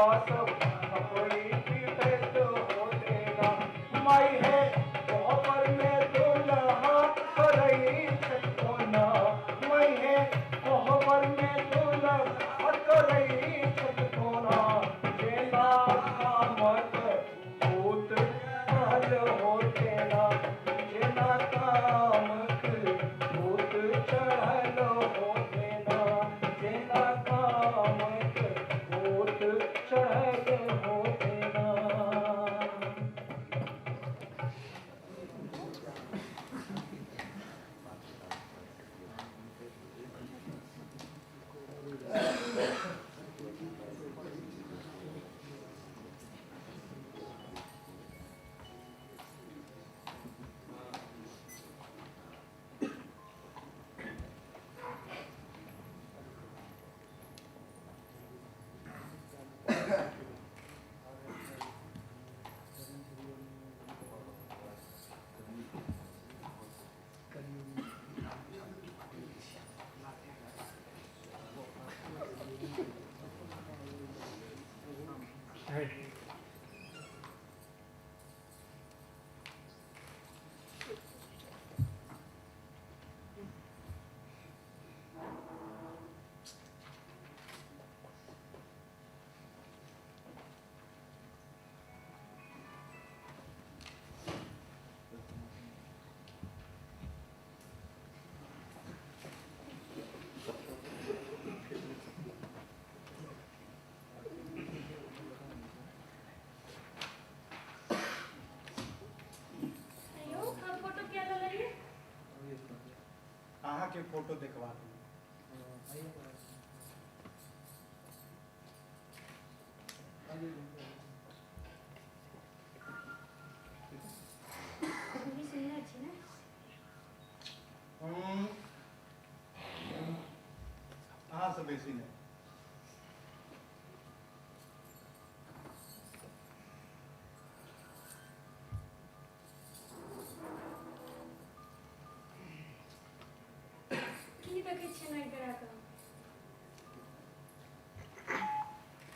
सब थपड़ी पीटैत होते ना। माई हे कोहबर में दुल्हा करै छथि कोना, माई हे कोहबर में दुल्हा करै छथि कोना, जेना कामक भूत चढ़ल होते ना, जेना कामक भूत चढ़ल होते ना, जेना कामक भूत चढ़ल होते ना। अयो, हम फोटो किया लेलियै? अहाँके फोटो देखबाक लेल। हम भी सुनने छी ने। अहाँसँ बेसी नहि। की देखै छियै नाक गरा कऽ?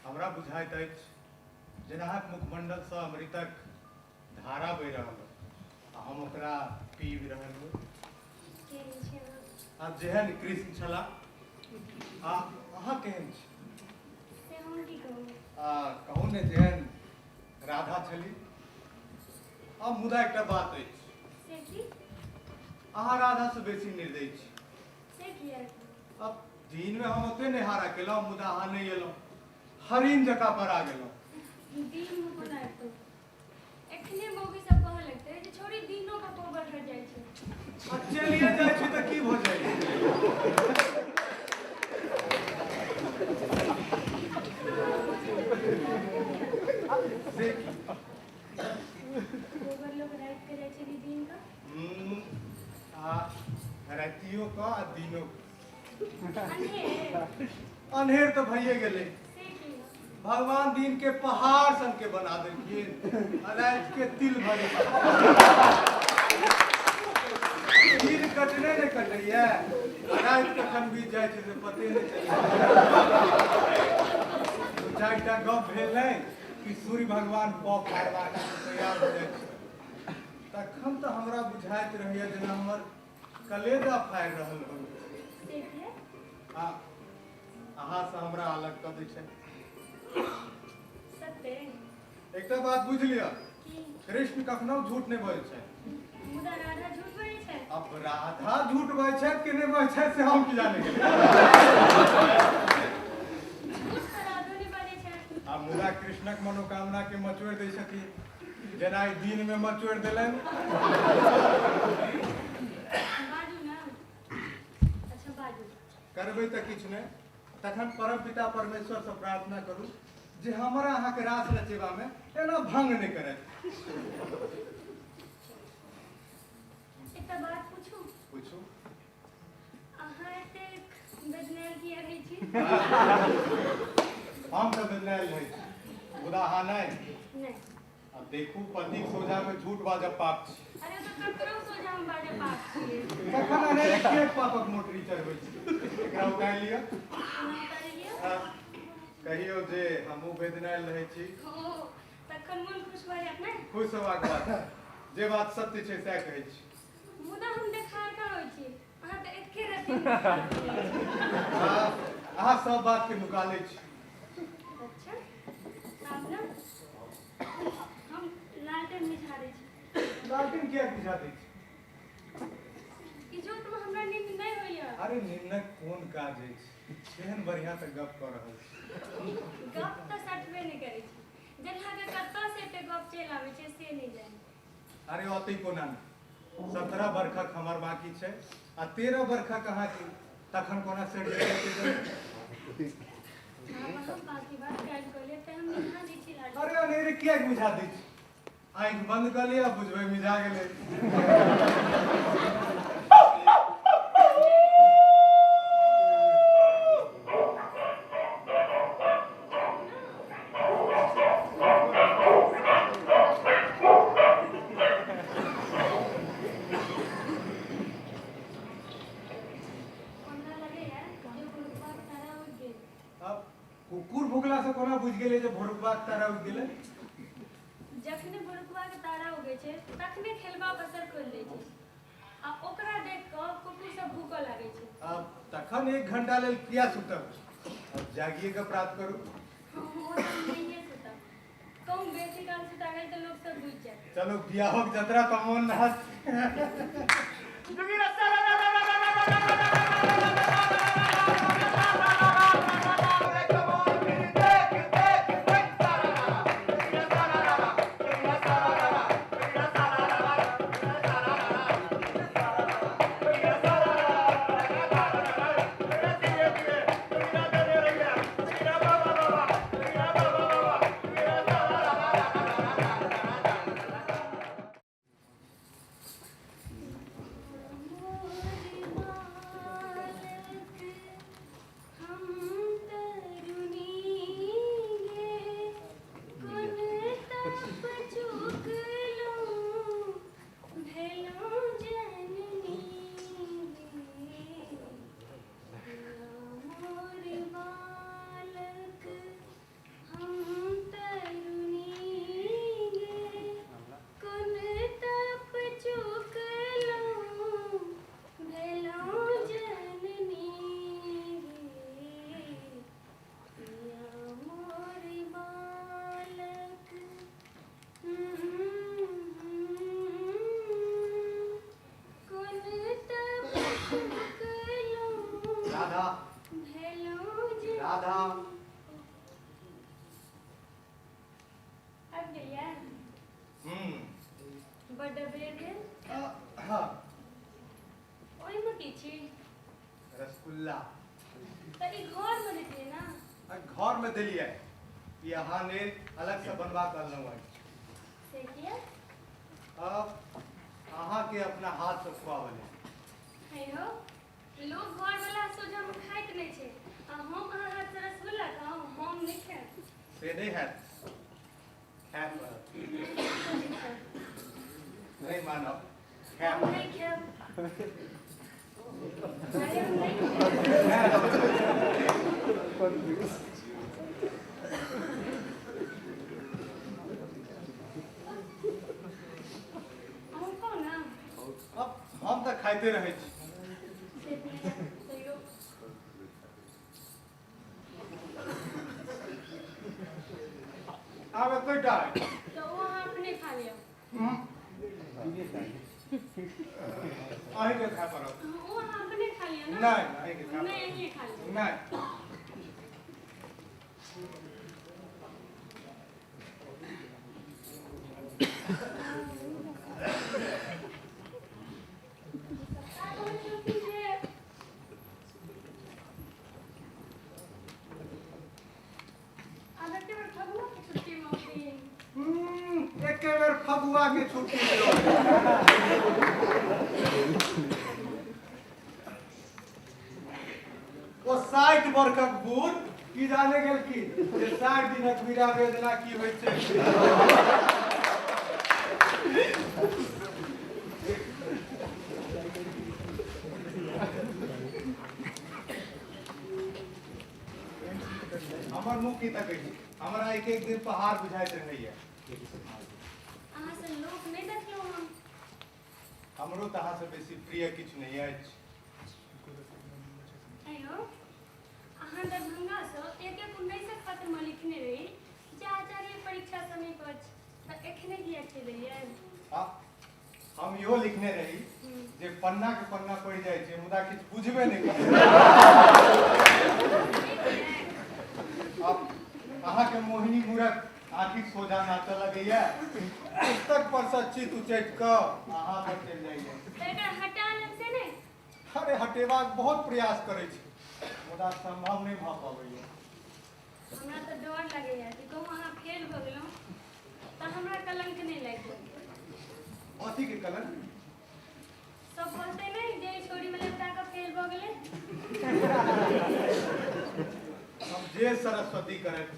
हमरा बुझाइत अछि जेना अहाँक मुखमण्डलसँ अमृतक धारा बहि रहल हो आ हम ओकरा पीबि रहल हो। केहन छी अहाँ? आ जेहन कृष्ण छलाह, आ अहाँ केहन छी? से हम की कहू? आ कहू ने, जेहन राधा छली। आ मुदा एकटा बात अछि। से की? अहाँ राधासँ बेसी निर्दयी छी। से किया? अब दिनमे हम ओते नेहारा केलहुँ, मुदा अहाँ नहि एलहुँ, हरिण जकाँ पड़ा गेलहुँ। दिनमे कोना एतौ? एखने मौगी सब कहऽ लगतै जे छोरी दिनो कऽ कोबर घर जाइ छै। आ चलिए जाइ छी तऽ की भऽ जाइ? से की? कोबर लोक राति के जाइ छै कि दिन कऽ? आ रातियो कऽ आ दिनो कऽ। अन्हेर? अन्हेर तऽ भइए गेलै। से की? भगवान दिन के पहाड़ सन के बना देलखिन आ राति के तिल भरे। दिन कटने नहि कटैया आ राति कखन बीत जाइ छै से पते नहि चलै। दू चारिटा गप भेल नहि कि सूर्य भगवान पौ फाड़बाक लेल तैयार भऽ जाइ छै। तखन तऽ हमरा बुझाइत रहैया जेना हमर कलेजा फाड़ि रहल हो। से किया? आ अहाँसँ हमरा अलग कऽ दै छै। सत्ते? एकटा बात बुझि लिअ। की? कृष्ण कखनो झूठ नहि बजै छै। मुदा राधा झूठ बजै छै। अब राधा झूठ बजै छथि कि नहि बजै छथि से हम की जाने गेलियै। झूठ तऽ राधो नहि बजै छै। आ मुदा कृष्णक मनोकामना के मचोड़ि दै छथिन, जेना ई दिनमे मचोड़ि देलनि। बाजू ने। अच्छा बाजू। करबै तऽ किछु नहि, तखन परम पिता परमेश्वरसँ प्रार्थना करू जे हमरा अहाँके रास रचेबामे एना भंग नहि करथि। एकटा बात पूछू? पूछू। अहाँ एतेक बदनायल किया रहै छी? हम तऽ बदलायल रहै छी, मुदा अहाँ नहि। नहि। आ देखू, पतिक सोझामे झूठ बाजब पाप छी। अरे तऽ ककरो सोझामे बाजब पाप छियै। तखन अनेरे किएक पापक मोटरी चढ़बै छी? एकरा उतारि लिअ। कोना उतारि लिअ? हाँ, कहियो जे हमहूँ वेदनायल रहै छी। ओ तखन मोन खुश भऽ जायत ने? खुश होबाक बात, जे बात सत्य छै सएह कहै छी। मुदा हम देखार कहाँ होइ छी, अहाँ तऽ एके रत्ती। अहाँ सब बात के नुका लै छी। अच्छा आब ने हम लालटेन मिझा दै छी। लालटेन किया मिझा दै छी? इजोतमे हमरा नींद नहि होइए। अरे नींदक कोन काज अछि, केहन बढ़िआँ से गप कऽ रहल छी। गप तऽ सटबे नहि करै छी, जल्हाके कतऽसँ एते गप चलि आबै छै से नहि जानि। अरे औतै कोना नहि, 17 बरखक हमर बाकी छै आ 13 बरखक अहाँके, तखन कोना सटि जेतै? आब हम बाकी बात काल्हि कऽ लेब, तऽ हम मिझा दै छी लालटेन। अरे अनेरे किएक मिझा दै छी? आँखि बंद कऽ लिअ, बुझबै मिझा गेलै। हमरा लगैए जे भोरुकबाक तारा उगि गेल। अब कुकुर भुकलासँ कोना बुझि गेलै जे भोरुकबाक तारा उगि गेलै? जखने भोरुकबाक तारा उगै छै तखने खेलबा पसर खोलि दै छै आ ओकरा देख कऽ कुकुर सब भूकऽ लागै छै। अब तखन 1 घंटा लेल किया सुतब, अब जागिए कऽ प्राप्त करू। ओ तऽ नहिए सुतब, कहूँ बेसी काल सुता गेल तऽ लोक सब बुझि जायत। चलू बियाहक जतरा तऽ मोन रहत। कोन तप चुकलहुँ भेलहुँ जननी गे, पिया मोर बालक। कोन तप चुकलहुँ राधा, भेलहुँ जननी। राधा। आबि गेलियै? बड्ड बेर भेल। हँ। ओहिमे की छी? रसगुल्ला। तऽ ई घरमे देतियै ने। आ घरमे देलियै, ई अहाँ लेल अलगसँ बनवा कऽ अनलहुँ अछि। से किया? अब अहाँके अपना हाथसँ खुआबऽ लेल। हे हो, लोक घरवला सोझामे खाइत नहि छै आ हम अहाँ हाथसँ रसगुल्ला खाउ? हम नहि खायब। से नहि हैत, खाय पड़त। नहि मानब, खाय हम पड़त। नहि खायब। अरे हम नहि खायब। अहूँ खाउ ने। अब हम तऽ खाइते रहै छी। से नहि हैत, तैयो आब एकोटा अछि। तऽ ओ अहाँ अपने खा लिअ। अहीँके खाय पड़त। ओ अहाँ अपने खा लिअ ने। नहि, अहीँके खाय नहि, पड़त। अहीँ खा लिअ। नहि। कक्का कहै छलखिन जे आब एके बेर फगुआके छुट्टीमे औथिन। एके बेर फगुआ के छुट्टी मिलल। ओ 60 बरखक बूढ़ की जाने गेलखिन जे 60 दिनक बीड़ा वेदना की होइ छै। हमर मुँह की तकै छी? हमरा एक एक दिन पहाड़ बुझाइत रहैया। अहाँ से लोक नहि देखलहुँ हम। हमरो तऽ अहाँसँ बेसी प्रिय किछु नहि अछि। आँय यौ, अहाँ दरभंगासँ एक एक उन्नैसक पत्रमे लिखने रही जे आचार्य परीक्षा समीप अछि, तऽ एखने किएक चलि एलियै? आ हम इहो लिखने रही जे पन्ना के पन्ना पढ़ि जाइ छै मुदा किछु बुझबे नहि करै। आब अहाँके मोहिनी मूरत आँखिक सोझा नाचऽ लगैया, पुस्तक पर सँ चित उचटि कऽ अहाँ पर चलि जाइया। तऽ एकरा हटा लेब से नहि? अरे हटेबाक बहुत प्रयास करै छी मुदा सम्भव नहि भऽ पबैया। हमरा तऽ डर लगैया जे कहूँ अहाँ फेल भऽ गेलहुँ तऽ हमरा कलंक नहि लागि जाय। कथीके कलंक? सब कहतै नहि जे ई छौड़ीमे लपटा कऽ फेल भऽ गेलै। हम जे सरस्वती करैत।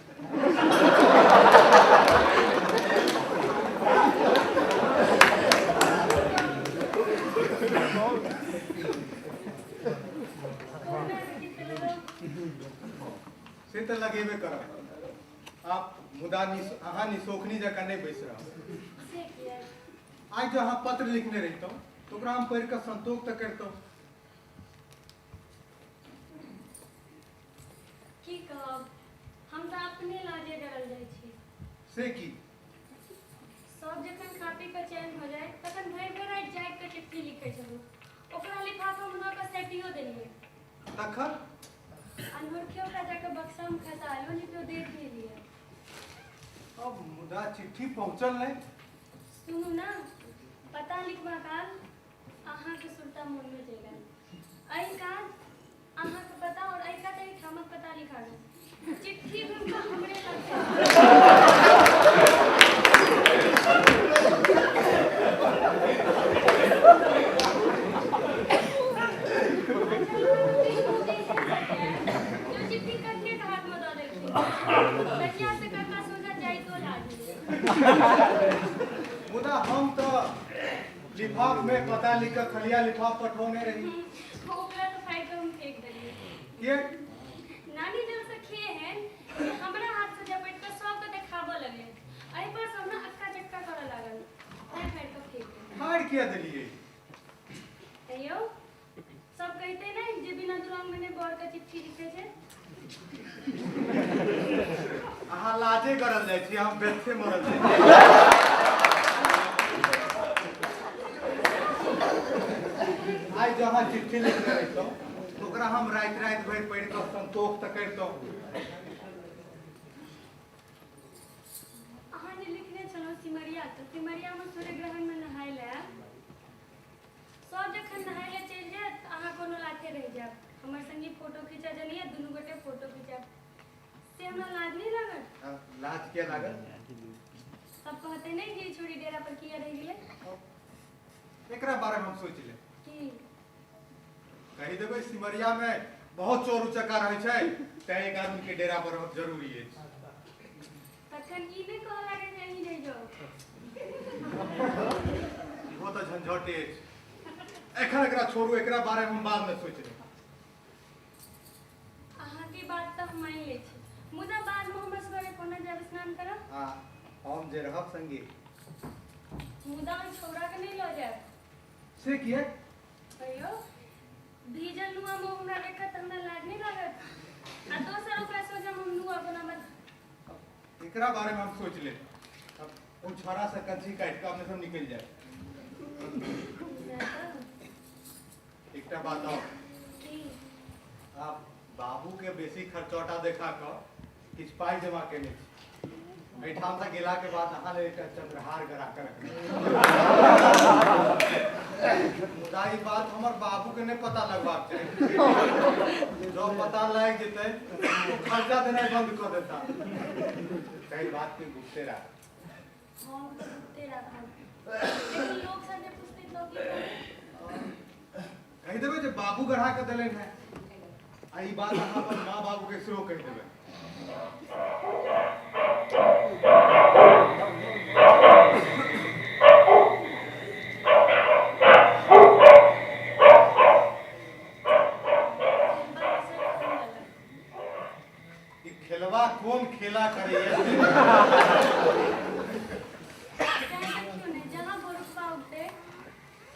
कहुना कऽ चित्त लगाउ। से तऽ लगेबे करब आप, मुदा अहाँ निसोखनी जकाँ नहि बैसि रहब। से किया? आइ जँ अहाँ पत्र लिखने रहितहुँ तऽ ओकरा हम पढ़ि कऽ संतोष तऽ करितहुँ। की कहब, हम तऽ अपने लाजे डरल जाइ छी। से की? सब जखन खा पी कऽ चैन भऽ जाय तखन भरि भरि राति जागि कऽ चिट्ठी लिखै छलहुँ। ओकरा लिफाफामे दऽ कऽ सैटियो देलियै। तखन? अनहोरखे ओकरा जाकऽ बक्सामे खसा एलहुँ जे केओ देख नहि लिअ। अब मुदा चिट्ठी पहुँचल नहि। सुनू ने, पता लिखबा काल अहाँके सुरता मोनमे चलि आयल। एहि कात अहाँके पता और एहि कात एहि ठामक पता लिखा गेल। चिट्ठी घुमि कऽ हमरे लग चलि आयल। जो चिट्ठी कक्के के हाथ में दऽ देलखिन, तहिया से कक्का सोझा जाइतो लाज होइए। मुदा हम तऽ लिफाफ में पता लिख कऽ खलिया लिफाफ पठौने रही। ओकरा तऽ फाड़ि कऽ हम फेंक देलियै। के? नानी जब से खे हैं जे हमरा हाथ से झपटि कऽ सबके देखाबऽ लगलै, एहि पर से हमरा अक्का चक्का करऽ लागल, तैं फाड़ि कऽ फेंक देलियै। फाड़ि किया देलियै? कहियौ, सब कहिते नहि जे बिना दुरांगमने बर के चिट्ठी लिखै छै। अहाँ लाजे करल जाइ छी, हम व्यथे मरल जाइ छी। आइ जँ अहाँ चिट्ठी लिखने रहितहुँ तऽ ओकरा हम राति राति भरि पढ़ि कऽ संतोष तऽ करितहुँ। अहाँ जे लिखने छलहुँ सिमरिया, तऽ सिमरियामे सूर्य ग्रहणमे नहाय लए आयब। सब जखन नहाय लए चलि जायत तऽ अहाँ कोनो लाथे रहि जायब। हमर संगी फोटो खींचऽ जनैया, दुनू गोटे फोटो खिंचायब। से हमरा लाज नहि लागत? लाज किया लागत? सब कहते नहि जे ई छोरी डेरा पर किया रहि गेलै? एकरा बारे में हम सोचि लेब। की? कहि देबै सिमरिया में बहुत चोर उचक्का रहै छै, तैं एक आदमी के डेरा पर रहब जरूरी अछि। तखन ई नहि कहऽ लागै जे अहीं रहि जाउ। इहो तऽ झंझटे अछि। एखन एकरा छोड़ू, एकरा बारे में हम बाद में सोचि लेब। अहाँके बात तऽ हम मानि लै छी, मुदा बादमे हम असगरे कोना जायब स्नान करऽ? आ हम जे रहब संगे। मुदा ओहि छौड़ाके नहि लऽ जायब। से किए? कहियौ, भीजल नुआमे ओ हमरा देखत तऽ हमरा लाज नहि लागत? आ दोसर ओकरा सोझामे हम नुआ कोना बद। एकरा बारे में हम सोचि लेब। अब ओ छौड़ा से कंची काटि कऽ अपने सब निकलि जायब। एकटा बात और। की? आप बाबू के बेसी खर्चौटा देखा कऽ किछु पाइ जमा केने छी। एहिठाम से गेला के बाद अहाँ लेल एकटा चंद्रहार गरा कऽ रखने। मुदा ई बात हमर बाबू के नहि पता लगबाक चाही। जँ पता लागि जेतै ओ खर्चा देनाइ बंद कऽ देता। ताहि बात के गुप्ते राख। हम तऽ गुप्ते राखब, लेकिन लोक सब जे पुछतै तऽ की कहबै? कहि देबै जे बाबू गढ़ा कऽ देलनि हेँ। आ ई बात अहाँ अपन माँ बाबू के सेहो कहि देबै। खेलबा बसर खून लेलक। ई खेलवा कोन खेला करैया। तैं देखियौ ने, जहाँ भोरुकबा उठतै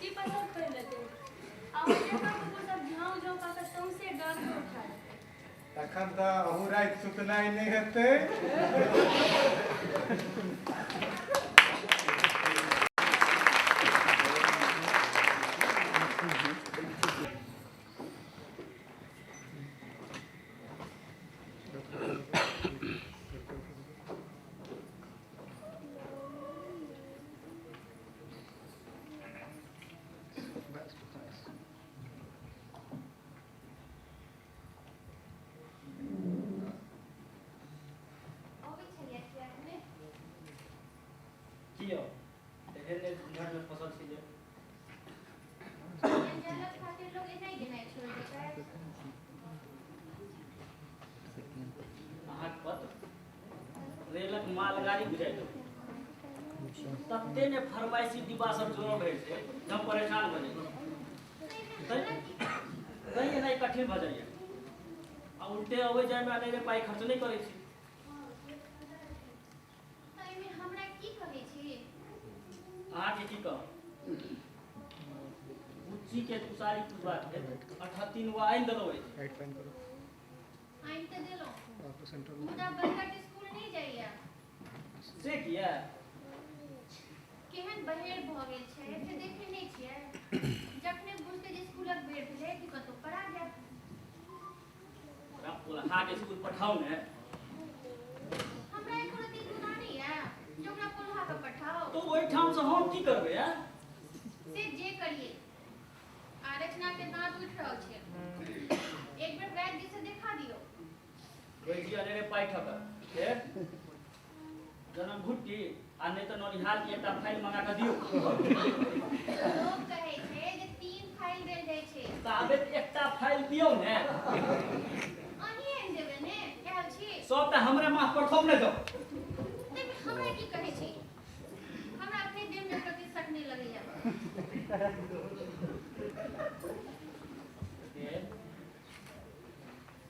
कि पसर खोलि लेतै आ ओहि जकाँ कुकुर सब झाँउ झाँउ कऽ कऽ सौंसे गामके उठा देतै। तखन तऽ अहू राति सुतनाइ नहि हेतै। अबै छलियै किएक ने? की यौ, एहन ने झंझटमे फसल छी जे जंजालक खातिर लोक एनाइ गेनाइ छोड़ि देतै। अहाँक पत्र रेलक मालगाड़ी बुझाइत अछि। तते ने फरमाइशी डिब्बा सब जोड़ल रहै छै जे हम परेशान भऽ जाइ छी। ताहिमे हमरा की काज? तैँ एनाइ कठिन भऽ जाइए आ उल्टे अबै जाइमे अनेरे पाइ खर्च नहि करै छी। ताहिमे हमरा की कहै छी? अहाँके की कहब, बुच्चीके तुषारी पुजबाक भेल 38 वा आनि देलहुँ अछि। आनि तऽ देलहुँ, मुदा बंगट स्कूल नहि जाइए। से किया? केहन बहेर भऽ गेल छै से देखै नहि छियै? जखने बुझतै जे स्कूलक बेर भेलै कि कतहु पड़ा जायत। ओकरा पोलहाके स्कूल पठाउ ने। हमरा एको रत्ती गुना नहि यए जे ओकरा पोलहा कऽ पठाउ। तऽ ओहिठामसँ हम की करबै? आ से जे करियै। आ रचनाके दाँत उठि रहल छै, एक बेर वैद्यसँ देखा दियौ। वैद्य अनेरे पाइ ठकत। फेर जनम घुट्टी आ नहि तऽ नौनिहाल के एकटा फाइल मंगा कऽ दियौ। लोक कहै छै जे 3 फाइल देल जाइ छै। ताबे एकटा फाइल दियौ ने। अहीं आनि देबै ने, आयल छी। सबटा हमरे माथ पर थोप नहि दौ। ताहिमे हमरा की कहै छी? हमरा अपने देहमे प्रति शक नहि लगैया।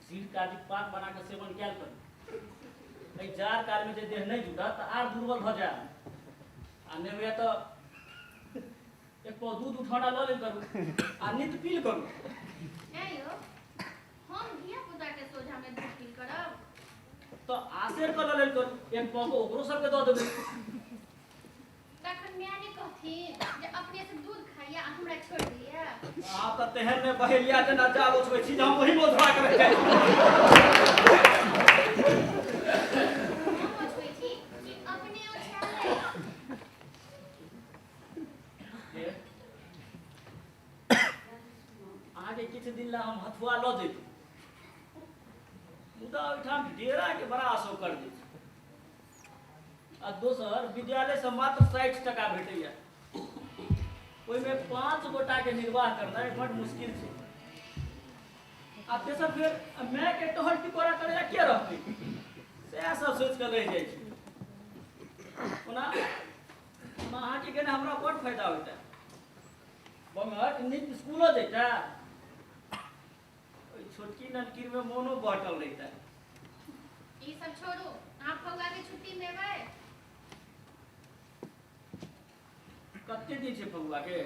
सीर काजीक पात बना कऽ सेवन कयल करू। एहि जाड़ कालमे जे देह नहि जुटत तऽ आर दुर्बल भऽ जायब। आ नहि होइए तऽ एक पाव दूध उठौना लऽ लेल करू आ नित पील करू। ऐं यौ, हम धिया पुताके सोझामे दूध पील करब? तऽ आसेर कऽ लऽ लेल करू, एक पाव कऽ ओकरो सबके दऽ देबै। तखन माय नहि कहथिन जे अपने से दूध खाइया आ हमरा छोड़ि दैया? अहाँ तऽ तेहन ने बहेलिया जेना जाल ओछबै छी जे हम ओहिमे ओझरा कऽ रहि जाइ छी। हम ओछबै छी कि अपने ओछायल अछि? अहाँके किछु दिन लए हम हथुआ लऽ जैतहुँ, मुदा ओहिठाम डेराके बड़ा असौकर्य छै आ दोसर विद्यालयसँ मात्र 60 टाका भेटैए, ओहिमे 5 गोटाके निर्वाह करनाइ बड्ड मुश्किल छै। आ तेसर फेर मायके टहल टिकोरा करैला के रहतै, सएह सब सोचि कऽ रहि जाइ छी। ओना ओना अहाँके गेने हमरा बड्ड फायदा होइता, बंगट नीक स्कूलो जैता, ओहि छोटकी ननकीरमे मोनो बहटल रहिता। ई सब छोड़ू, अहाँ फगुआ के छुट्टी में एबै? कते दिन छै फगुआ के?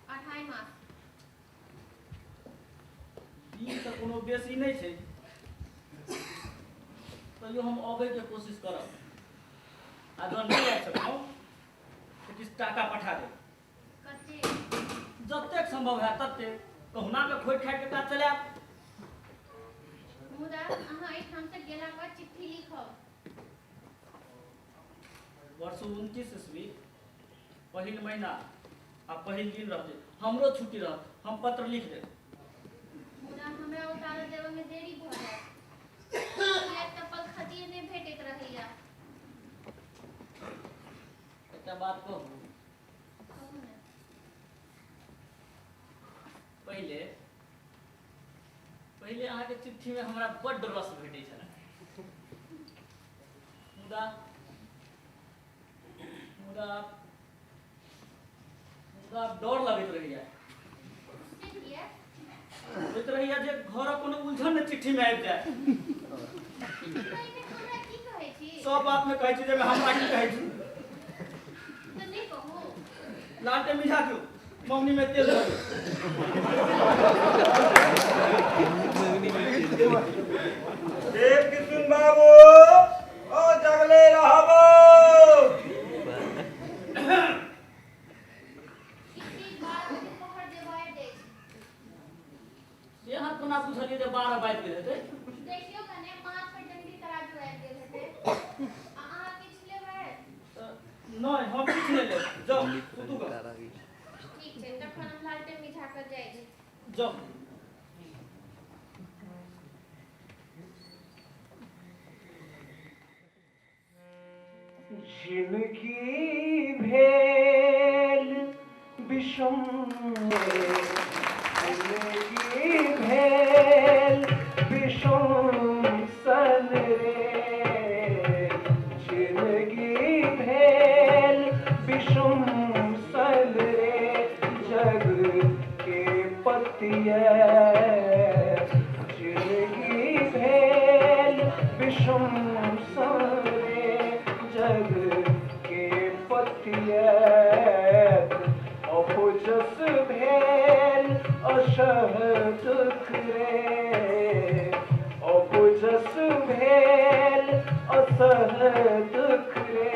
2.5 मास। दिन तऽ कोनो बेसी नहि छै, तैयो हम अबैके कोशिश करब आ जँ नहि आबि सकलहुँ तऽ किछु टाका पठा देब। कते? जतेक सम्भव हैत ततेक, कहुना कऽ खोटि खाटि कऽ काज चलायब। मुदा अहाँ एहिठाम से गेला पर चिट्ठी लिखब। वर्ष 29 ईस्वी पहिल महीना आ पहिल दिन रहतै, हमरो छुट्टी रहत, हम पत्र लिख देब। मुदा हमरा उतारऽ देबऽ में देरी भऽ जायत, किएक तऽ पलखतिये नहि भेटैत रहैया। एकटा बात कहू? कहू ने। पहिले पहिले अहाँके चिट्ठीमे हमरा बड्ड रस भेटै छलै, मुदा मुदा मुदा आब डर लगैत रहैया। से किया? सोचि होइत रहैया जे घरक कोनो उलझन ने चिट्ठी में आबि जाय। एहिमे हमरा की कहै छी? सब बात में कहै छी जे हमरा की कहै छी। तऽ नहि कहू। लालटेन मिझा दियौ, मौनी में तेल दऽ दियौ। देव किशुन बाबू, ओ जगले रहबो। चिट्ठी 12 बजे पहर देबाय दै छै। से अहाँ कोना बुझलियै जे 12 बाजि गेल हेतै? देखियौ कने माथ पर डंडी तराजू आबि गेल हेतै। आ अहाँ किछु लेबै? तऽ नहि, हम किछु नहि लेब। जाउ सुतू गऽ। ठीक छै, तखन हम लालटेन मिझा कऽ जाइ छी। जाउ। जिनगी भेल विषम, जिनगी भेल विषम सन रे, जिनगी भेल विषम सन रे, जग के पतिया, जिनगी भेल विषम सन रे, जग के पतियत, अपजस भेल असह दुख रे, अपजस भेल असह दुख रे,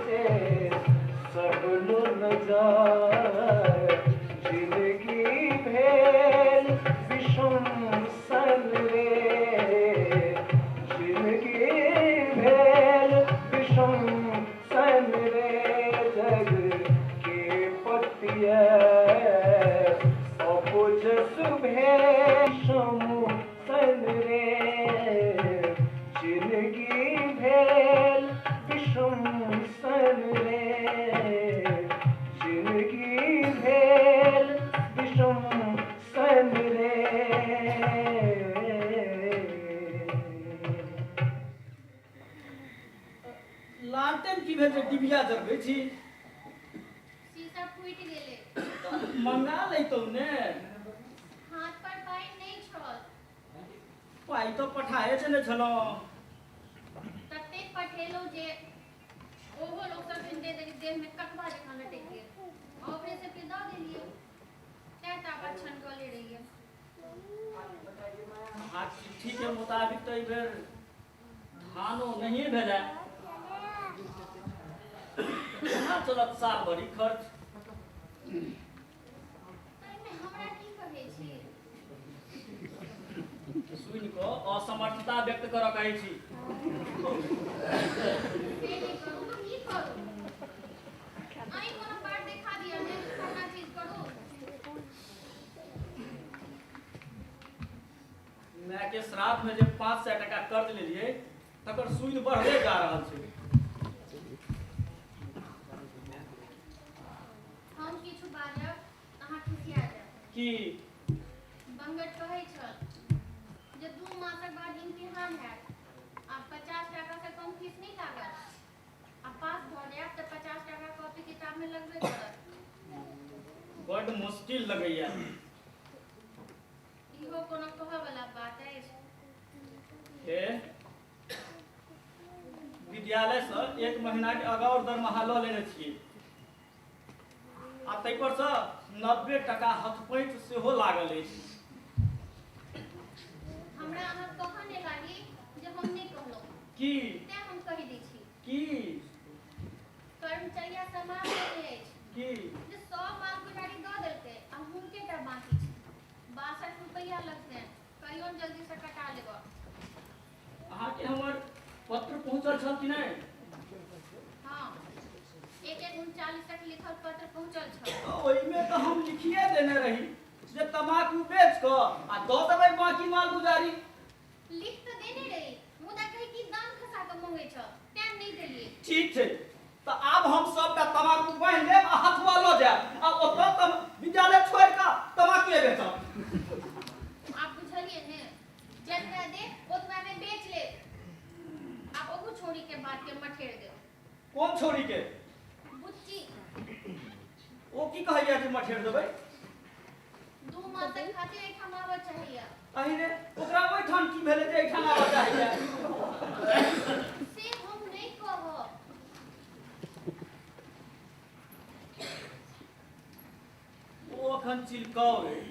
जे सहलो न जाय, जिनगी भेल विषम सन रे, जिनगी भेल विषम सन रे, जग के पतिया, अपजस भेल विषम सन रे, जिनगी भेल विषम सन रे, जिनगी भेल विषम सन रे। लालटेन की भेल जे डिबिया जरबै छी? शीशा फूटि गेलै। तऽ मंगा लैतहुँ ने। हाथ पर पाइ नहि छल। पाइ तऽ पठाए देने छलहुँ। ततेक पठेलहुँ जे ओहो लोक सब सुनिते देह में कटवा जकाँ लटकि गेल आ ओकरे सबके दऽ देलियै, तैं ताबत छनकले रहियै। आ चिट्ठी के मुताबिक तऽ एहि बेर धानो नहिए भेलै, केना चलत साल भरि खर्च? ताहिमे हमरा की कहै छी? सुनि कऽ असमर्थता व्यक्त करऽ कहै छी। से नहि करू तऽ की करू? अहीं कोनो बाट देखा दिअ ने, फल्लाँ चीज करू। मायके श्राद्ध में जे 500 टका कर्ज लेलियै तकर सूद बढ़ले जा रहल छै। हम किछु बाजब अहाँ खिसिया जायब। की? बंगट कहै छल जे 2 मासक बाद इम्तिहान हैत आ 50 टाका से कम फीस नहि लागत, आ पास भऽ जायब तऽ 50 टाका कॉपी किताब में लगबे करत। बड्ड मुश्किल लगैया। इहो कोनो कहऽ वाला बात अछि? हे, विद्यालय से 1 महीना के अगाउ दरमाहा लऽ लेने छियै आ ताहि पर से 90 टका हथपैंच सेहो लागल अछि। हमरा अहाँ कहऽ नहि लागी जे हम नहि कहलहुँ। की? तें हम कहि दै छी। की? कर्मचर्या समाप्त नहि अछि। की? जे सब मालगुजारी दऽ देलकै आ हुनके टा बाँकी छै। 62 रुपैआ लगतनि, कहियो ने जल्दी से कटा लेबऽ। अहाँके हमर पत्र पहुँचल छल कि नहि? हँ, 1:39 तक लिखल पत्र पहुँचल छल। ओहिमे तऽ हम लिखिए देने रही जे तमाकू बेच कऽ आ दऽ देबै बाँकी मालगुजारी। लिख तऽ देने रही, मुदा कही कि दाम खसा कऽ मंगै छल, तें नहि देलियै। ठीक छै, तऽ आब हम सबटा तमाकू बान्हि लेब आ हथुआ लऽ जायब आ ओतऽ तम विद्यालय छोड़ि कऽ तमाकुए बेचब। आब बुझलियै ने, जतबे दे ओतबे मे बेच लेब। आब ओहू छोड़ी के बात के मठेर देब। कोन छोड़ी के? बुच्ची। ओ की कहैया जे मठेर देबै? 2 मास मासक खातिर एहिठाम आबऽ चाहैया। अहि रे, ओकरा ओहिठाम की भेलै जे एहिठाम आबऽ चाहैया? से हम नहि कहब। ओ अखन चिलकाउ अइ,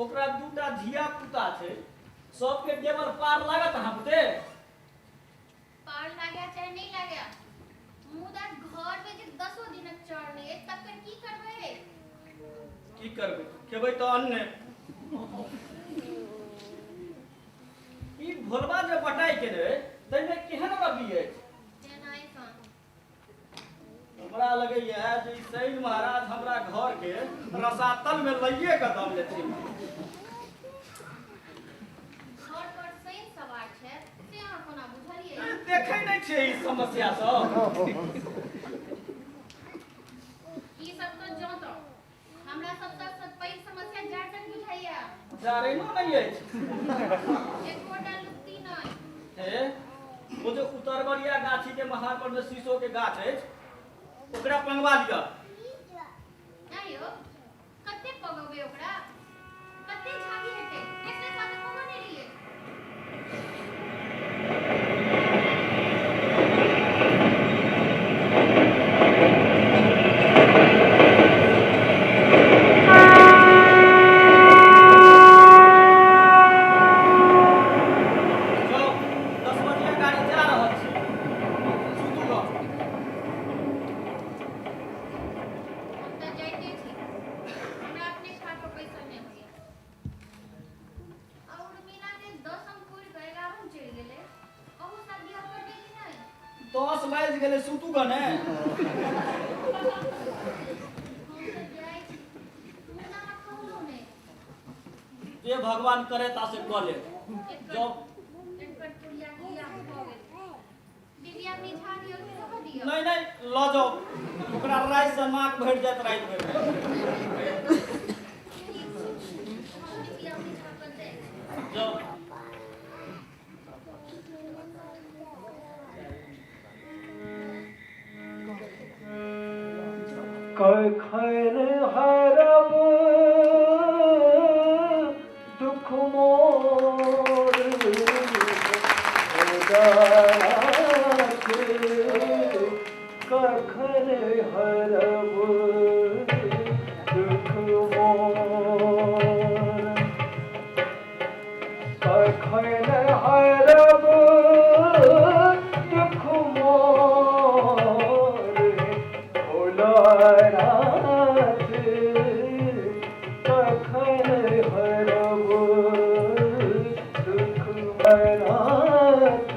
ओकरा दूटा धिया पुता छै, सबके देवल पार लागत अहाँ बुते? पार लागए चाहे नहि लागए, मुदा घरमे जे दसो दिनक चाउर नहि अछि तकर की करबै? की करबै, खेबै तऽ अन्ने। ई भोलबा जे बटाइ केने अइ ताहिमे केहन रब्बी अछि? तेनाही सन। हमरा लगैया जे ई शनि महाराज हमरा घरके रसातलमे लइए कऽ दम लेथिन। घर पर शनि सवार छै से अहाँ कोना बुझलियै? देखै नहि छियै ई समस्या सब? ई सब तऽ जँ तऽ हमरा सबसँ पैघ समस्या जाड़नक बुझाइया। जारैनो नहि अछि। एकोटा लुत्ती नहि। हे, ओ जे उतरबरिया गाछी के महार पर मे शीशो के गाछ अछि, ओकरा पंगवा लिअ। नहि यौ, कते पगबै ओकरा? कते झाँकी हेतै? पिछले साल तऽ पगने रहियै। जाउ, 10 बजिया गाड़ी जा रहल छै, सुतू गऽ। हम तऽ जाइते छी, हमरा अपने खा कऽ पैसा नहि होइया। आ उर्मिला के 10म पूरि कऽ 11म चढ़ि गेलै, अहू साल बियाह करबै कि नहि? 10 बाजि गेलै, सुतू गऽ ने। हम तऽ जाइ छी, मुदा अहाँ कहलहुँ नहि। जे भगवान करे ता से कऽ ले। एकर जाउ। एकर पुरिया के बियाह भऽ गेल। डिबिया मिझा दियौ कि रहऽ दियौ? नहि नहि, लऽ जाउ ओकरा, रातिसँ नाक भरि जायत राति भरिमे। ठीक छै, हम डिबिया मिझा कऽ जाइ छी। जाउ। कखन हरब दुख मोर भोलानाथ, कखन हरब दुख मोर, कखन हरब दुख मोर भोलानाथ, कखन हरब दुख नाथ,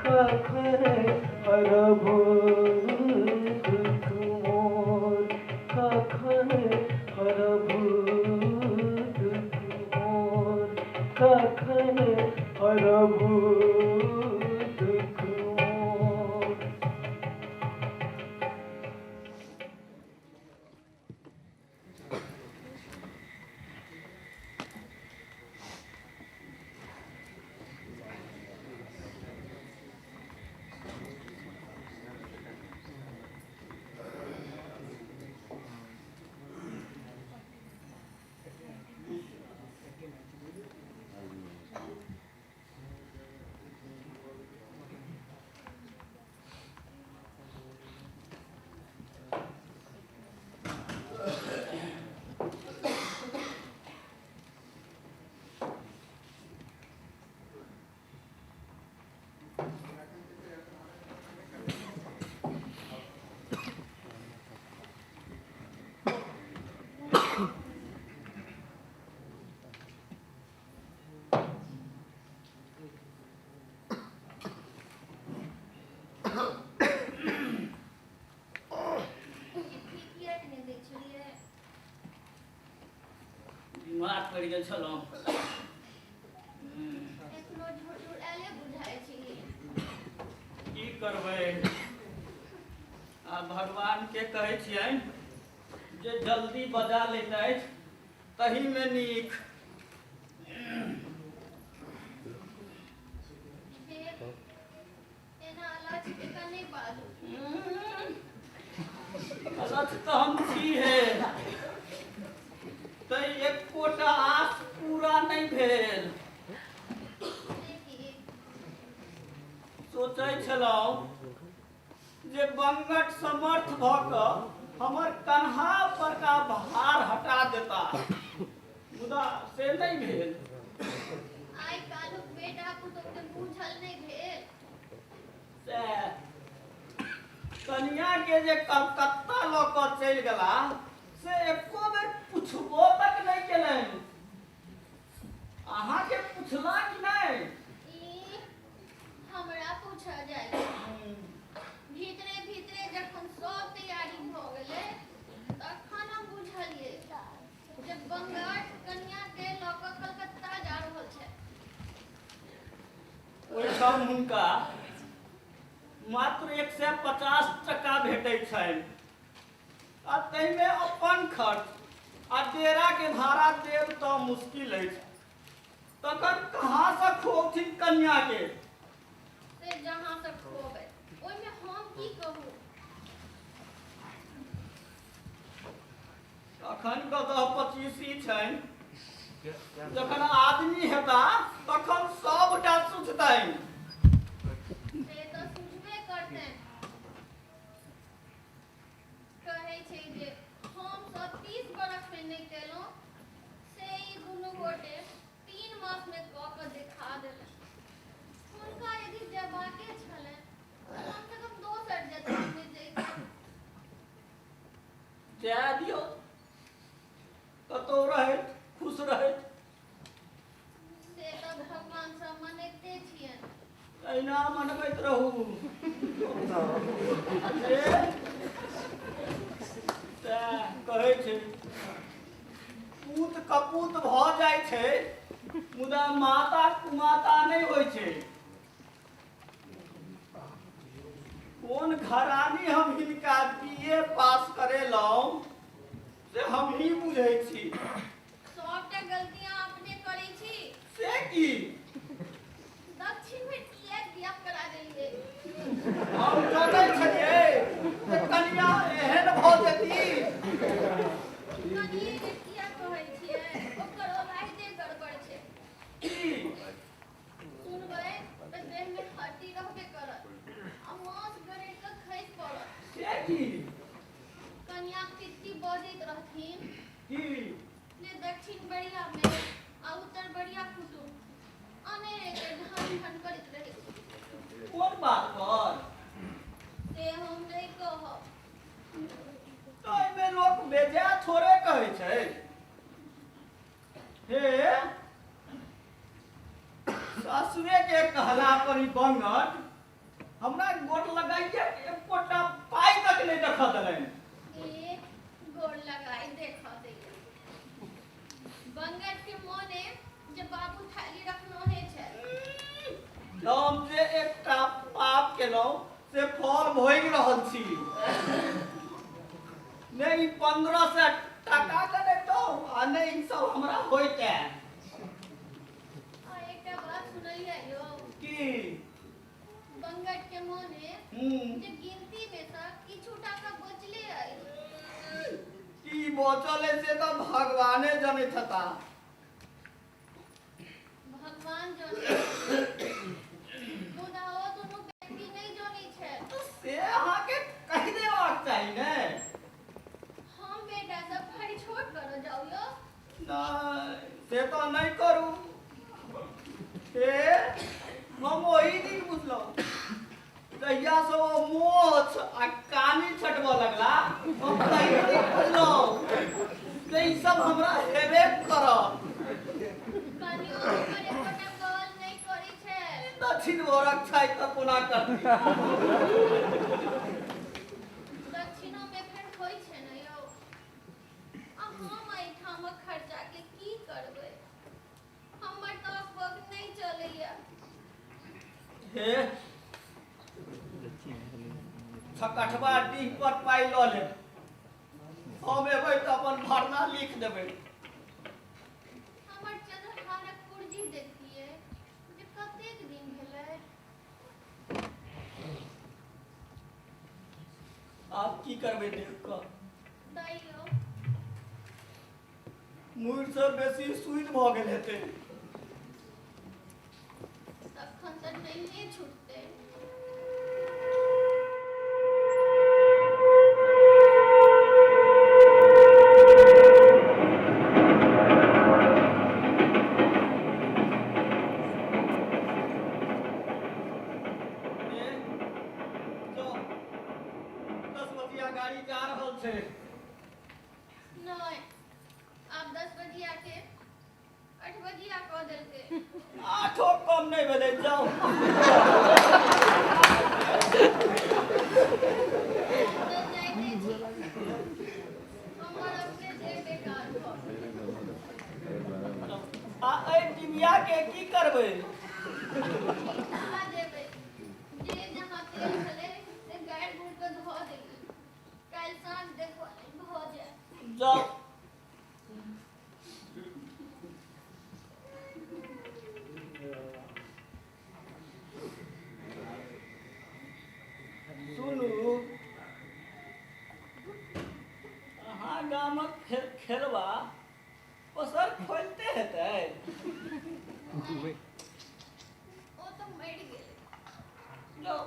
कखन हरब दुख मोर, कखन हरब दुख मोर, कखन हरब दुख मोर। चिट्ठी किएक नहि दै छलियै? बीमार पड़ि गेल छलहुँ। एखनो झुरझुराएले बुझाइ छी। की करबै, आ भगवानके कहै छियनि जे जल्दी बजा लैत अछि तहीमे नीक। हे, एना अलछ जकाँ नहि बाजू। अलछ तऽ हम छी हे। छलहुँ जे बंगट समर्थ भऽ कऽ हमर कन्हा परका भार हटा देता, मुदा से नहि भेल। आइ काल्हुक बेटा पुतोहु के बूझल नहि भेल। से कनिया के जे कलकत्ता लऽ कऽ चलि गेला से एको बेर पुछबो तक नहि केलनि। अहाँके पुछला कि नहि? ई हमरा पूछऽ जाइ भीतरे भीतरे जखन सब तैयारी भऽ गेलै तखन हम बुझलियै जे बंगट कनिया के लऽ कऽ कलकत्ता जा रहल छै। ओहिठाम हुनका मात्र 150 टका भेटै छनि आ ताहिमे अपन खर्च आ डेराके भाड़ा देब तऽ मुश्किल अछि, तखन कहाँसँ खुऔथिन कन्याके? से जहाँसँ खुअबै ओहिमे हम की कहू? अखन गदह पचीसी छनि, जखन आदमी हेता तखन सबटा सुझतनि। से तऽ सुझबे करतनि। कहै छै जे हम सब 30 बरखमे नहि केलहुँ से ई दुनू गोटे 3 मासमे कऽ कऽ देखा देलनि। हुनका यदि जयबाके छलनि तऽ कमसँ कम दोसर जगहमे जैतनि। जाय दियौ, कतहु रहैत खुश रहैत। से तऽ भगवानसँ मनैते छियनि। तहिना मनबैत रहू। से कहै छै पूत कपूत भऽ जाइ छै मुदा माता कुमाता नहि होइ छै। कोन घरानी हम हिनका बी ए पास करेलहुँ से हमही बुझै छी। सबटा गलती अहाँ अपने करै छी। से की? दक्षिण में किएक बियाह करा देलियै? हम जनै छलियै जे कनिया एहन भऽ जेती। कनिये के किएक कहै छियै? ओकर ओनाहिते गड़बड़ छै। की? सुनबै तऽ देह में हड्डी रहबे करत आ मांस गरैड़ कऽ खसि पड़त। से की? कनियाक पित्ती बजैत रहथिन की? जे दक्षिण बरिया में आ उत्तर बरिया कुटुम अनेरे के ढन ढन करैत रहै छै। कोन बात पर? से हम नहि कहब। तऽ एहिमे लोक बेजाय थोड़े कहै छै। हे, सासुए के कहला पर ई बंगट हमरा गोर लगाइए एकोटा पाइ तक नहि देखऽ देलनि। ए गोर लगाइ देखऽ दैया। बंगट के मोने जे बाबू थाली रखनोहे छै। हम जे एकटा पाप केलहुँ से फल भोगि रहल छी। नहि ई 1500 टाका के दैतहुँ आ नहि ई सब हमरा होइते। आ एकटा बात सुनलियै यौ? की? बंगट के मोने जे गिनती में सँ किछु टाका बचले अछि। की बचल है से तऽ भगवाने जनैत हेता। भगवान जनै मुदा ओ दुनू व्यक्ति नहि जनै छै। तऽ से अहाँके कहि देबाक चाही ने। हम बेटा सब फरिछोट करऽ जाउ यौ? नहि, से तऽ नहि करू। हे, हम ओहि दिन बुझलहुँ जहियासँ ओ मोछ आ कानी छटबऽ लगला, हम तही दिन बुझलहुँ जे ई सब हमरा हेबे करत। कनियो हमर एकोटा गल नहि करै छै। दक्षिण भोरक छै तऽ कोना करती? दक्षिणो मे फेर होइ छै ने यौ? आ हम एहिठामक खर्चा के की करबै? हमर तऽ अकबक नहि चलैया। हे, छकठवा डीह पर पाइ लऽ लेब, हम एबै तऽ अपन भरना लिख देबै। हमर चंद्रहारक पुर्जी देखतियै जे कतेक दिन भेलै। आब की करबै देख कऽ? तैयो मुड़िसँ बेसी सुति भऽ गेल हेतै। तखन तऽ नहिए छुटतै। रुपैआ कऽ देलकै। आठो कम नहि भेलै, जाउ। तऽ जाइते छी। हमर अपने देह बेकार भऽ गेल। आ एहि डिबियाके की करबै? कहाँ जेबै? जे जहाँ तेल छलै से गाड़ि गुड़ि कऽ धऽ देलियै। काल्हि साँझ देखबै भऽ जायत। जाउ। सुनू, अहाँ गामक खेलबा ओसर खोलिते हेतै? नहि, ओ तऽ मरि गेलै। जाउ।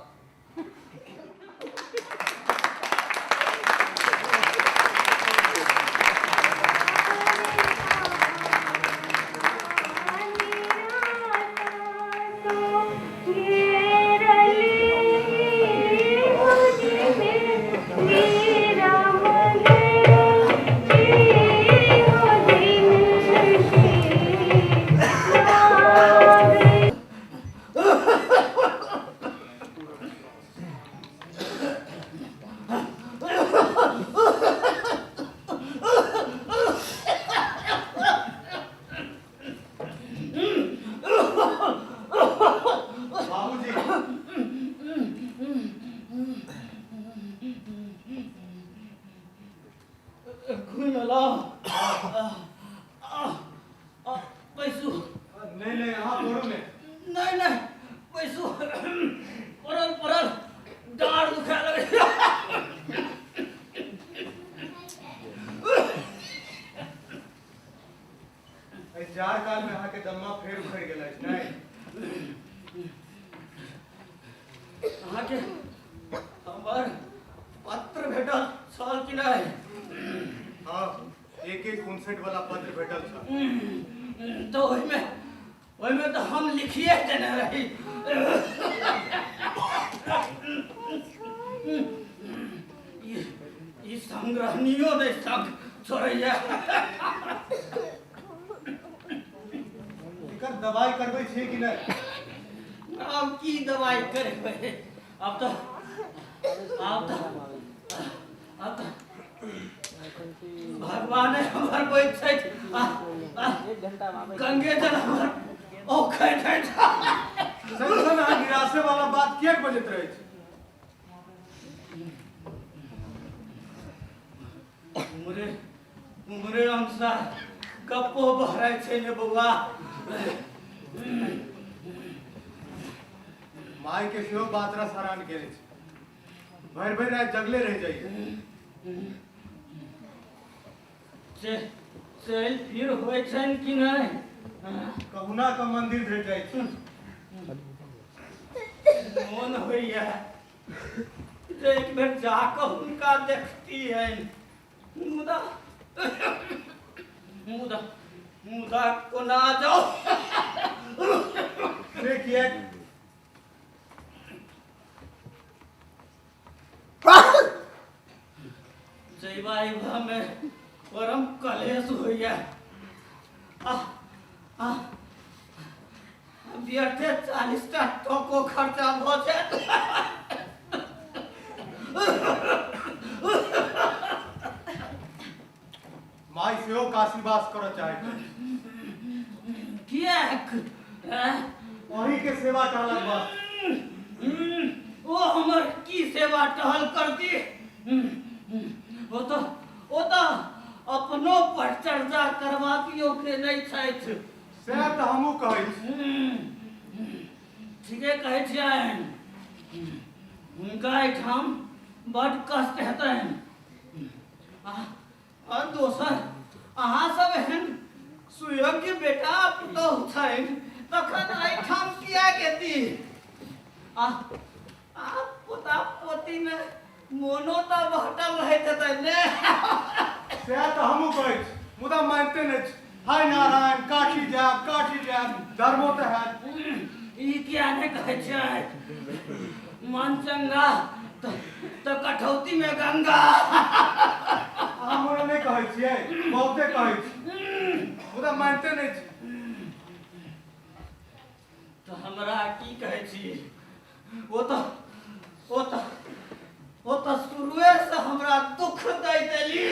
बाबूजी, घुमि एलहुँ। बैसू। नहि नहि, अहाँ पढ़ू ने। नहि नहि, बैसू। पड़ल पड़ल डाँड़ दुखाय लगै। एहि जाड़ काल में अहाँके दम्मा फेर उखड़ि गेल अछि नहि? अहाँके हमर पत्र भेटल छल कि नहि? हँ, एक एक 59 वाला पत्र भेटल छल। तऽ ओहिमे ओहिमे तऽ हम लिखिए देने रही। ई ई संग्रहणीयो नहि संग छोड़ैया। एकर दवाइ करबै छियै कि नहि? आब की दवाइ करेबै? आब तऽ आब तऽ आब तऽ भगवाने हमर बैठ छथि आ आ गंगे जल हमर औखैत छथि। सदिखन अहाँ निराशे वाला बात किएक बजैत रहै छी? उमरे उमरे अनुसार गप्पो बहराइ छै ने बौआ। माय के सेहो बात रस हरान केने छै, भरि भरि राति जगले रहि जाइए। से चलि फिर होइ छनि कि नहि? कहुना कऽ मंदिर धरि जाइ छी। मोन होइए जे एक बेर जा कऽ हुनका देखतियनि, मुदा मुदा मुदा कोना जाउ? से किएक? जैबा अयबामे परम कलेश होइए आ आ व्यर्थे 40 टा टको खर्चा भऽ जायत। माय सेहो काशीवास करऽ चाहैत अछि। किएक? आँय? अहीं के सेवा टहलक बस। ओ हमर की सेवा टहल करती? ओ तऽ अपनो परिचर्या करबाक योग्य नहि छथि। सएह तऽ हमहूँ कहै छी। ठीके कहै छियनि, हुनका एहिठाम बड्ड कष्ट हेतनि। आ आ दोसर अहाँ सब एहन सुयोग्य बेटा पुतोहु छनि तखन एहिठाम किया गेती? आ आ पोता पोतीमे मोनो तऽ बहटल रहैत हेतै ने? सएह तऽ हमहूँ कहै छी, मुदा मानिते नहि छी। हाय नारायण, काठी जायब, काठी जायब, धर्मो तऽ हैत। ई किया नहि कहै छै, मन चंगा तऽ कठौती में गंगा। अहाँ मोने नहि कहै छियै, बहुते कहै छी, मुदा मानिते नहि छी। ओ तऽ ओ तऽ ओ तऽ शुरुएसँ हमरा दुख दैत एली।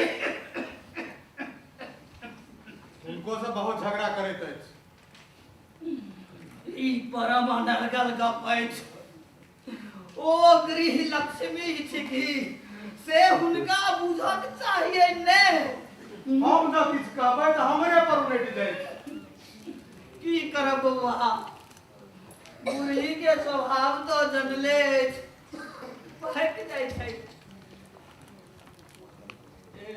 हुनको से बहुत झगड़ा करैत अछि। ई परम अनर्गल गप अछि। ओ गृह लक्ष्मी छिकी, से हुनका बुझक चाहिए ने। हम जँ किछु कहबै तऽ हमरे पर उलटि जाइ छै। की करब बौआ, बूढ़ी के स्वभाव तऽ जनले अछि, भटि जाइ छै। ए,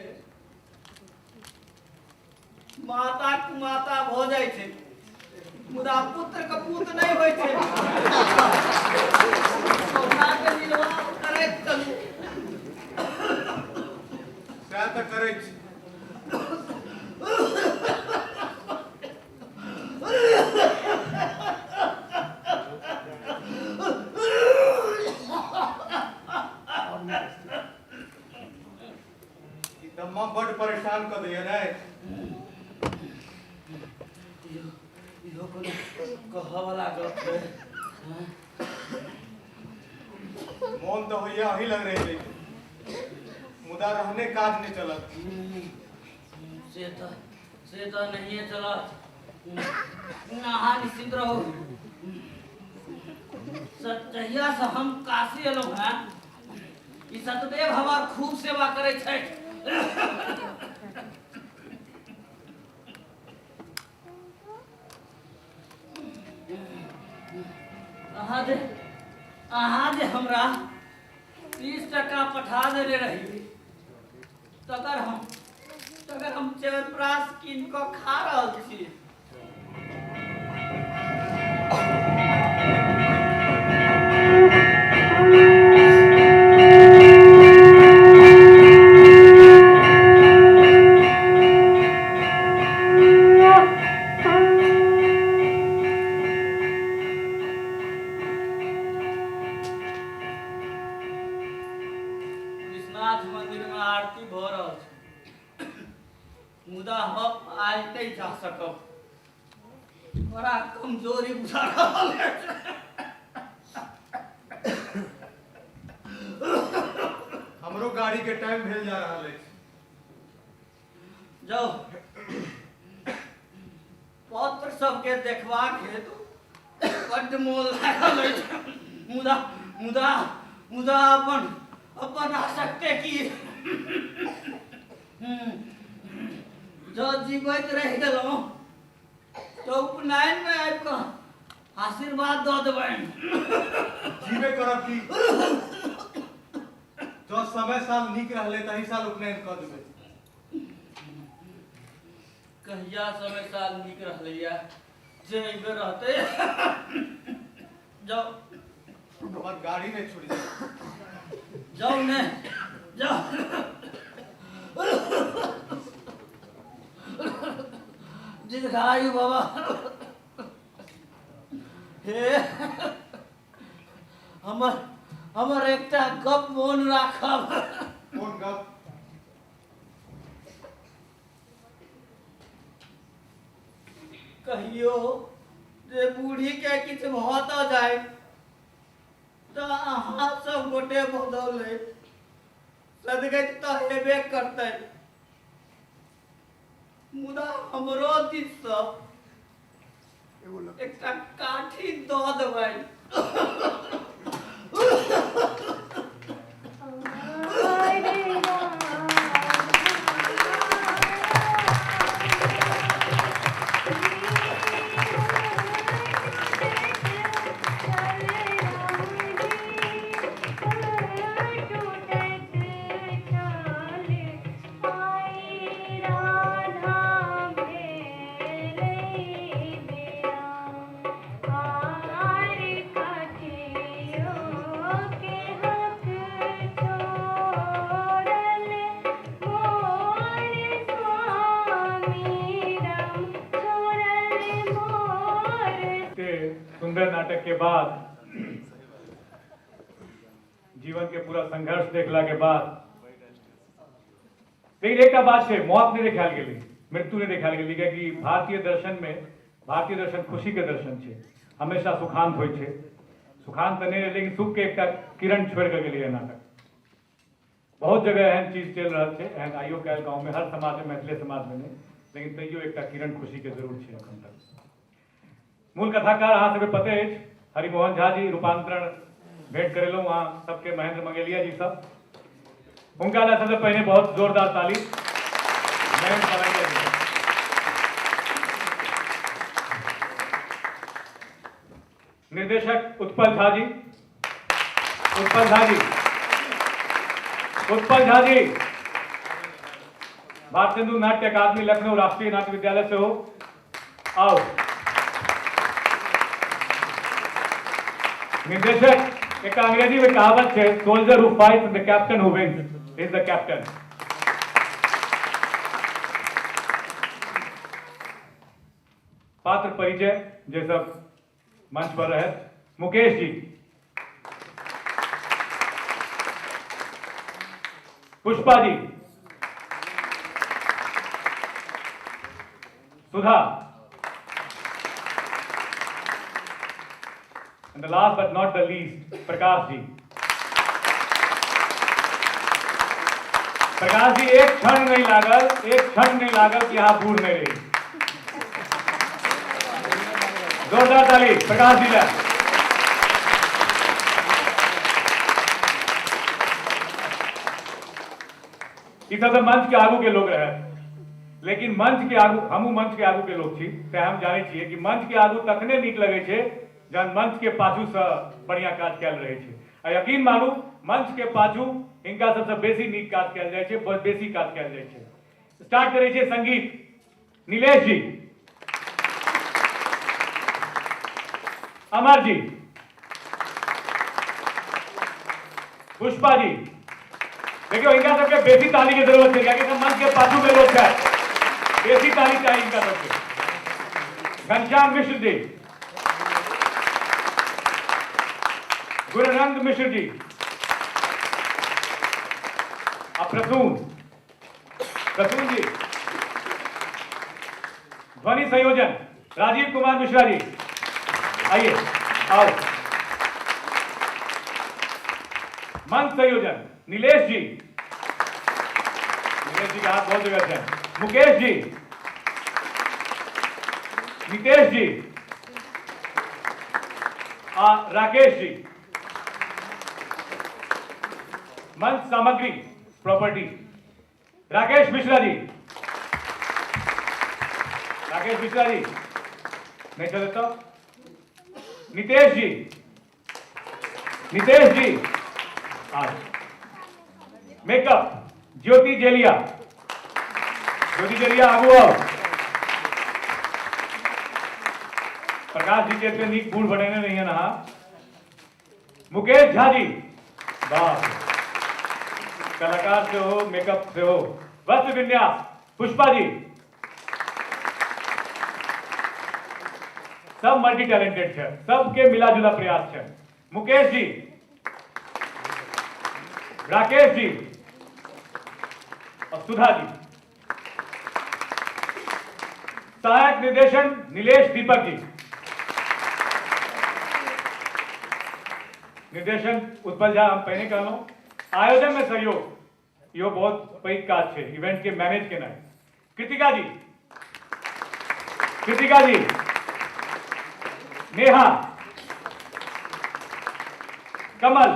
माता कुमाता भऽ जाइ छै मुदा पुत्र कपूत नहि होइ छै। कहुनाके निर्वाह करैत चलू। सएह तऽ करै छी। ई दम्मा बड्ड परेशान कऽ दैया ने। इहो इहो कोनो कहऽवला गप है? मोन तऽ होइया अही लग रहि जइते, मुदा रहने काज नहि चलत। से तऽ नहिए चलत। अहाँ निश्चिंत रहू। जहियासँ हम काशी एलहुँ हेँ, ई सतदेव हमर खूब सेवा करै छथि। अहाँ जे हमरा 30 टका पठा देने रही, तकर हम च्यवनप्राश कीन कऽ खा रहल छी। विश्वनाथ मंदिर में आरती भऽ रहल छै, मुदा हम आइ नहि जा सकब। बड़ा कमजोरी बुझा रहल अछि। हमरो गाड़ी के टाइम भेल जा रहल अछि। जाउ, पत्र सबके देखबाक हेतु बड्ड मोन लागल अछि, मुदा मुदा मुदा अपन अपन आसक्ते की। जँ जीवैत रहि गेलहुँ तऽ उपनयनमे आबि कऽ आशीर्वाद दऽ देबनि। जीबे करब की? जँ समय साल नीक रहलै तऽ एहि साल उपनयन कऽ देबै। कहिया समय साल नीक रहलैया जे एहिबेर रहतै? जाउ। हमर गाड़ी नहि छुटि जाय। जाउ ने, जाउ। दीर्घायु बाबा। हे, हमर हमर एकटा गप मोन राखब। कोन गप? कहियो जे बूढ़ीके किछु भऽ तऽ जाय तऽ अहाँ सब गोटे बदौलैत सदगति तऽ हेबे करतै, मुदा हमरो दिससँ एकटा काठी दऽ देबै। के सुंदर नाटक के बाद, जीवन के पूरा संघर्ष देखला के बाद, लेकिन एकटा बात छै, मौत नहि देखायल गेलै, मृत्यु नहि देखायल गेलै, कियाकि भारतीय दर्शन में, भारतीय दर्शन खुशी के दर्शन छै, हमेशा सुखांत होइ छै। सुखांत तऽ नहि रहै लेकिन सुखके एकटा किरण छोड़ि कऽ गेलैए नाटक। बहुत जगह एहन चीज चलि रहल छै, एहन आइयो काल्हि गाँवमे हर समाजमे, मैथिले समाजमे नहि, लेकिन तैयो एकटा किरण खुशीके जरूर छै एखन तक। मूल कथाकार अहाँ सबके पते अछि, हरिमोहन झा जी, रूपांतरण भेंट करेलहुँ अहाँ सबके महेंद्र मंगेलिया जी सब, हुनका लए सबसे पहिने बहुत जोरदार ताली। महेंद्र मंगेलिया जी। निर्देशक उत्पल झा जी, उत्पल झा जी, उत्पल झा जी, भारतेंदु नाट्य अकादमी लखनऊ राष्ट्रीय नाट्य विद्यालय से हो, आओ। निर्देशक, एक अंग्रेजी में कहावत है, soldier who fights the captain who wins is the captain. पात्र परिचय जे सब मंच पर रहे, Mukesh ji, Pushpa ji, Sudha, and the last but not the least, Prakash ji. Prakash ji, एक क्षण नहीं लागल, एक क्षण नहीं लागल कि अहाँ बूढ़ नहीं रही। जोरदार ताली प्रकाश जी ला। ई सब तऽ मंच के आगू के लोग रहे, लेकिन मंच के आगू हमहूँ मंच के आगू के लोग छी, तें हम जानै छियै कि मंच के आगू तखने नीक लगै छै जहन मंच के पाछू सँ बढ़िया काज कयल रहै छै। आ यकीन मानू मंच के पाछू हिनका सबसँ बेसी नीक काज कयल जाइ छै, बेसी काज कयल जाइ छै। स्टार्ट करै छियै संगीत, नीलेश जी, अमर जी, पुष्पा जी। देखियो हिनका सबके बेसी ताली के जरूरत छै, कियाकि सब मंच के पाछू के लोग छै, बेसी ताली चाही हिनका सबके। घनश्याम मिश्र जी, गुरुनंद मिश्र जी आ प्रसून, प्रसून जी। ध्वनि संयोजन राजीव कुमार मिश्रा जी, आइए आओ। मंच संयोजन नीलेश जी, नीलेश जी का हाथ बहुत जगह है। मुकेश जी, नितेश जी आ राकेश जी। मंच सामग्री प्रॉपर्टी राकेश मिश्रा जी, राकेश मिश्रा जी नहीं चले तो नितेश जी, नितेश जी। मेकअप ज्योति जेलिया, ज्योति जेलिया आगू आओ। प्रकाश जी के एते नीक बूढ़ बनेने नहीं है ना। मुकेश झा जी, वाह, कलाकार से हो, मेकअप से हो। वस्त्र विन्यास पुष्पा जी, सब मल्टी टैलेंटेड है, सबके मिला जुला प्रयास है। मुकेश जी, राकेश जी और सुधा जी। सहायक निर्देशन नीलेश दीपक जी, निर्देशन उत्पल झा हम पहिने कहलहुँ। आयोजन में सहयोग, इहो बहुत पैघ काज छै इवेंट के मैनेज केनाइ। कृतिका जी, कृतिका जी, नेहा, कमल,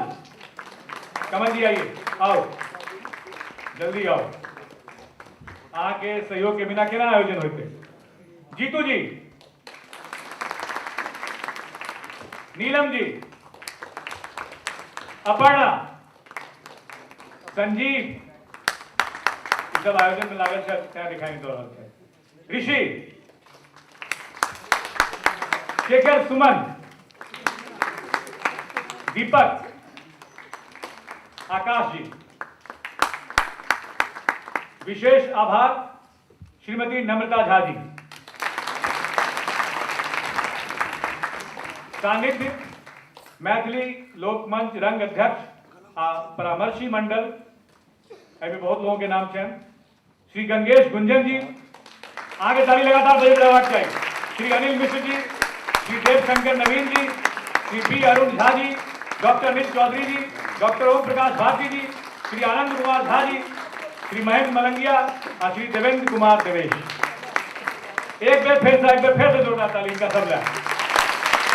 कमल जी आइए, आओ जल्दी आओ, अहाँके सहयोग के बिना केना आयोजन होते। जीतू जी, नीलम जी, अपर्णा, संजीव, ई सब आयोजन में लागल छथि तैं दिखाई दऽ रहल छथि। ऋषि, शेखर, सुमन, दीपक, आकाश जी। विशेष आभार श्रीमती नम्रता झा जी। सानिध्य मैथिली लोकमंच रंग अध्यक्ष आ परामर्शी मंडल, एहिमे बहुत लोगों के नाम छनि। श्री गंगेश गुंजन जी, आगे ताली लगातार बजैत रहबाक चाही। श्री अनिल मिश्र जी, श्री देवशंकर नवीन जी, Shri P Arun Jha ji, doctor Anil Chaudhary ji, doctor Om Prakash Bharti ji, Shri Anand Kumar Jha ji, Shri Mahendra Malangia आ श्री देवेंद्र कुमार देवेश। एक बेर फेर से, एक बेर फेर से जोरदार ताली इनका सब लए।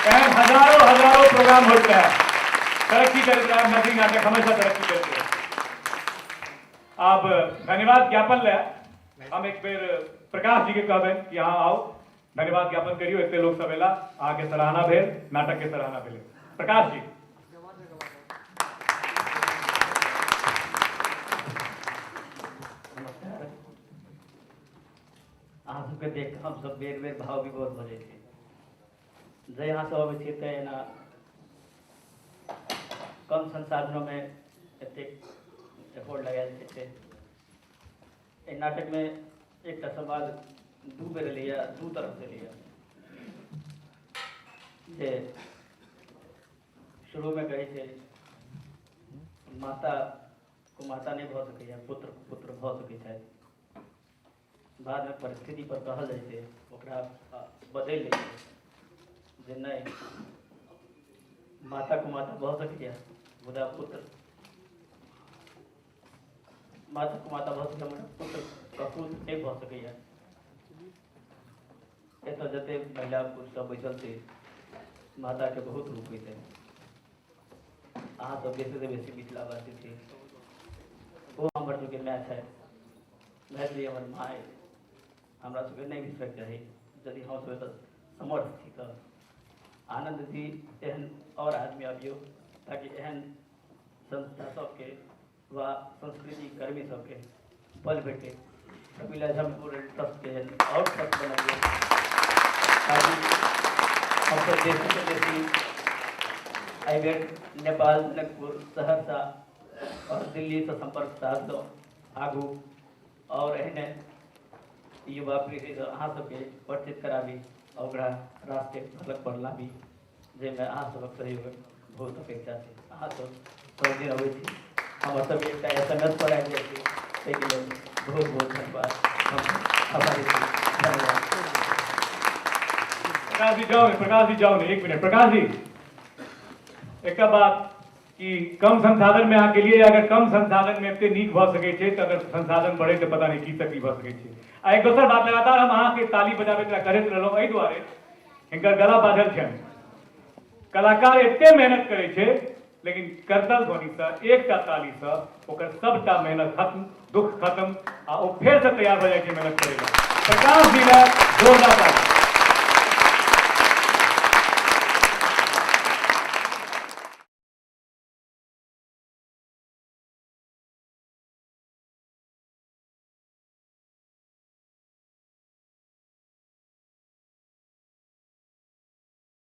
एहन हजारों हजारों प्रोग्राम होइत रहे, तरक्की करैत रहे, मैथिली नाटक हमेशा तरक्की करैत रहे। आब धन्यवाद ज्ञापन लए हम एक बेर प्रकाश जी के कहबनि कि अहाँ आउ, धन्यवाद ज्ञापन करियौ। एते लोक सब एला, अहाँके सराहना भेल, नाटक के सराहना भेल। प्रकाश जी। नमस्कार। अहाँ सबके देख कऽ हमसब बेर बेर भाव विभोर भऽ जाइ छी। जै अहाँ सब अबै छियै तऽ एना कम संसाधनोमे एतेक एफोर्ट लगायल जाइ छै। एहि नाटकमे एकटा संवाद दू बेर एलैए, दू तरहसँ एलैए। जे शुरूमे कहै छै माता को माता नहि भऽ सकैए, पुत्र पुत्र भऽ सकै छथि। बादमे परिस्थिति पर कहल जाइ छै, ओकरा बदलि लै छै जे नहि, माता को माता भऽ सकैए मुदा पुत्र, माता को माता भऽ सकैए मुदा पुत्र कपूत नहि भऽ सकैए। एतऽ जते महिला पुरुष सब बैसल छै, माताके बहुत रूप होइ छै। अहाँ सब बेसीसँ बेसी मिथिलावासी छी, ओ हमर सबके माय छथि, मैथिली हमर माँ अछि। हमरा सबके नहि बिसरैके चाही। यदि हमसब एतऽ समर्थ छी तऽ आनन्द जी एहन आओर आदमी अबियौ ताकि एहन संस्था सबके वा संस्कृति कर्मी सबके बल भेटे। कपिला झा मेमोरियल ट्रस्टके एहन आओर ट्रस्ट बनबियौ ताकि हमसब बेसीसँ बेसी एहिबेर नेपाल, जनकपुर, सहरसा आओर दिल्लीसँ सम्पर्क साधलहुँ आगू आओर एहने युवा पीढ़ीसँ अहाँ सबके परिचित कराबी आओर ओकरा राष्ट्रीय फलक पर लाबी, जाहिमे अहाँ सबक सहयोगक बहुत अपेक्षा छै। अहाँ सब सब दिन अबै छी, हमर सबके एकटा SMS पर आबि जाइ छै, ताहिके लेल बहुत बहुत धन्यवाद। हम आभारी छी। धन्यवाद। प्रकाश जी जाउ ने, प्रकाश जी जाउ ने, एक मिनट प्रकाश जी। एकटा बात कि कम संसाधन में अहाँ गेलियै, अगर कम संसाधन में एते नीक भऽ सकै छै तऽ अगर संसाधन बढ़े तऽ पता नहि की तकलीफ भऽ सकै छै। आ एक दोसर बात, लगातार हम अहाँके ताली बजाबैत करैत रहलहुँ एहि दुआरे, हिनकर गला बाझल छनि। कलाकार एते मेहनत करै छै, लेकिन करतल ध्वनिसँ एकटा तालीसँ ओकर सबटा मेहनत खत्म, दुख खत्म, आ ओ फेरसँ तैयार भऽ जाइ छै मेहनत करै लए। प्रकाश जी लए जोरदार ताली।